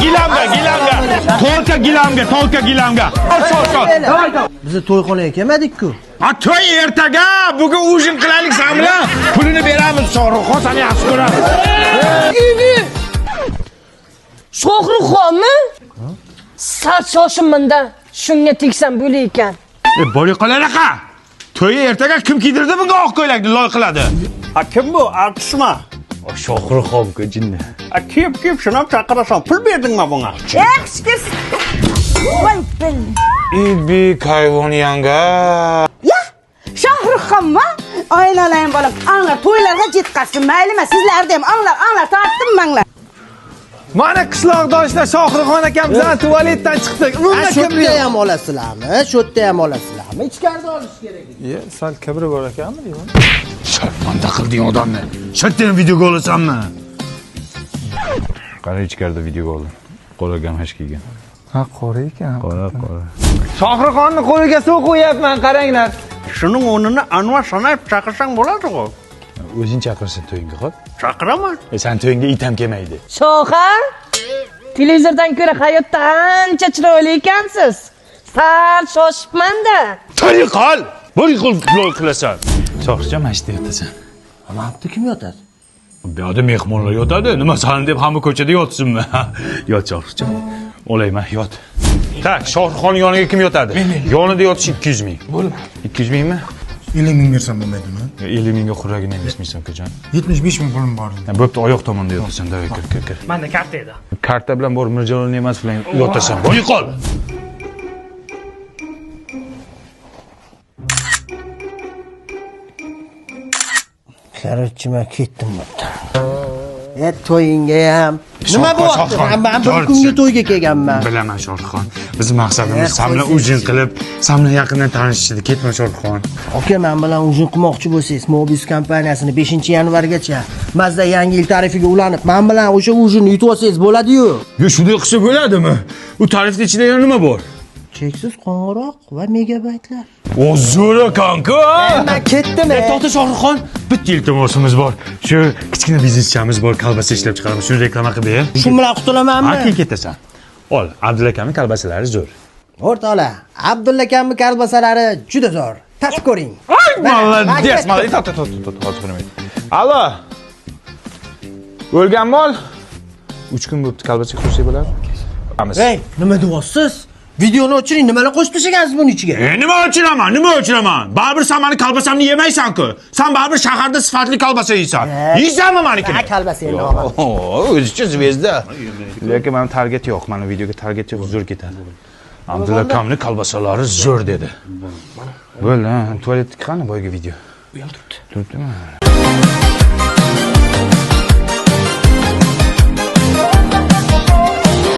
Gilamga, gilamga. Tolka gilamga, tolka gilamga. Sol, sol. Bizni to'yxonaga kelmadik-ku. Ha, to'y ertaga, bugun ujin qilaylik san bilan. Pulini beramiz, Shohruxxon seni yaxshi ko'ramiz. Shohruxxonmi? Sal shoshimanda shunga tegsam bo'lar ekan. E, bola qolanaqa. To'yi ertaga kim kiydirdi bunga oq ko'ylakni loy qiladi? Ha kim bu? Artistmi? Shohruxxon jinni. Ha kiyib kiyib shuni ham chaqirasan. Pul berdingmi bunga? Eh, shukr. Voy bil. Ibi kayvon yanga. Ya, Shohruxxonmi? Aylanayım bolam. Anglar to'ylarga jetqazsin, maylimi? Sizlarni ham anglar, anglar tortdim manglar. Mana qishloqdoshlar Shohruxxon akam bilan tualetdan chiqdik. Umuman Shu kibri yerda yo'q. ham olasizlarmi? Shu yerda ham olasizlarmi? Ichkarida olish kerak. Ye, sal kibri bor ekanmi deyman. Sharmanda qilding odamni. Shartdan videoga olasanmi? Qara ichkarida videoga oldim. Qora gamash kiygan. Ha, qora ekan. Qora, qora. Shohruxxonni qo'liga suv qo'yapman, qaranglar. Shuning o'rnini Anvar Sanayev chaqirsang bo'ladi-ku. O'zing chaqirsin to'yingga, xo'p? Chaqiraman. E, sen to'yingga it ham kelmaydi. Shoha, televizordan ko'ra hayotda ancha chiroyli ekansiz. Sal shoshibman-da. To'y qol. Bir qil loy qilasan. Shohruxjon, mana shu yerda yotasan. Mana bu kim yotadi? Bu yoqda mehmonlar yotadi. Nima sani deb hamma ko'chada yotsinmi? Yot Shohruxjon. Olayman, yot. Tak, Shohruxxon yoniga kim yotadi? Yonida yotish 200 ming. Bo'ldi. 200 mingmi? 50 ming bersam bo'lmaydimi? 50 mingga xurragini ham bermaysan ukajon. 75 ming pulim bor edi. Ha, bo'pti, oyoq tomonda yotasan. Davay, kir, kir, kir. Manda karta edi. Karta bilan bor Mirjalol Ne'matov bilan yotasan. Bo'y qol. Короче, men ketdim bu yerdan. E, to'yingga ham. Nima bo'lyapti? Shohruxxon, Men bir kunga to'yga kelganman. Bilaman Shohruxxon. Bizning maqsadimiz Eh, san bilan qo'ysin. ujin qilib, san bilan yaqindan tanishish edi. Ketma Shohruxxon. Aka, men bilan ujin qilmoqchi bo'lsangiz, Mobius kompaniyasini 5-yanvargacha Mazda yangi yil tarifiga ulanib, men bilan o'sha ujinni yutib olsangiz bo'ladi-yu. Yo, shunday qilsa bo'ladimi? U tarifni ichida yana nima bor? Cheksiz qo'ng'iroq va megabaytlar. O zo'r ekan-ku. Men ketdim. E, to'xta Shohruxxon, bitta iltimosimiz bor. Shu kichkina bizneschamiz bor, kolbasa ishlab chiqaramiz. Shuni reklama qilib ber. Shu bilan qutulamanmi? Ha, keyin ketasan. Ol, Abdulla akamning kolbasalari zo'r. O'rtoqlar, Abdulla akamning kolbasalari juda zo'r. Tatib ko'ring. Молодец, молодец. To'xta, to'xta, to'xta, hozir bir minut. Allo. O'lgan mol. 3 kun bo'pti, kolbasa qo'shsak bo'ladi. Ey, nima deyapsiz? Videoni o'chiring, nimalar qo'shib tashlagansiz buni ichiga? E, nima o'chiraman, nima o'chiraman? Baribir sen mani kolbasamni yemaysan-ku. Sen baribir shaharda sifatli kolbasa yeysan. Yeysanmi manikini? Ha, kolbasa endi olman. O'zicha zvezda. Lekin meni target yo'q, meni videoga target yo'q, zo'r ketadi. Abdulla akamning kolbasalari zo'r dedi. Bo'ldi, ha, tualetni qani boyagi video? U ham turibdi. Turibdimi?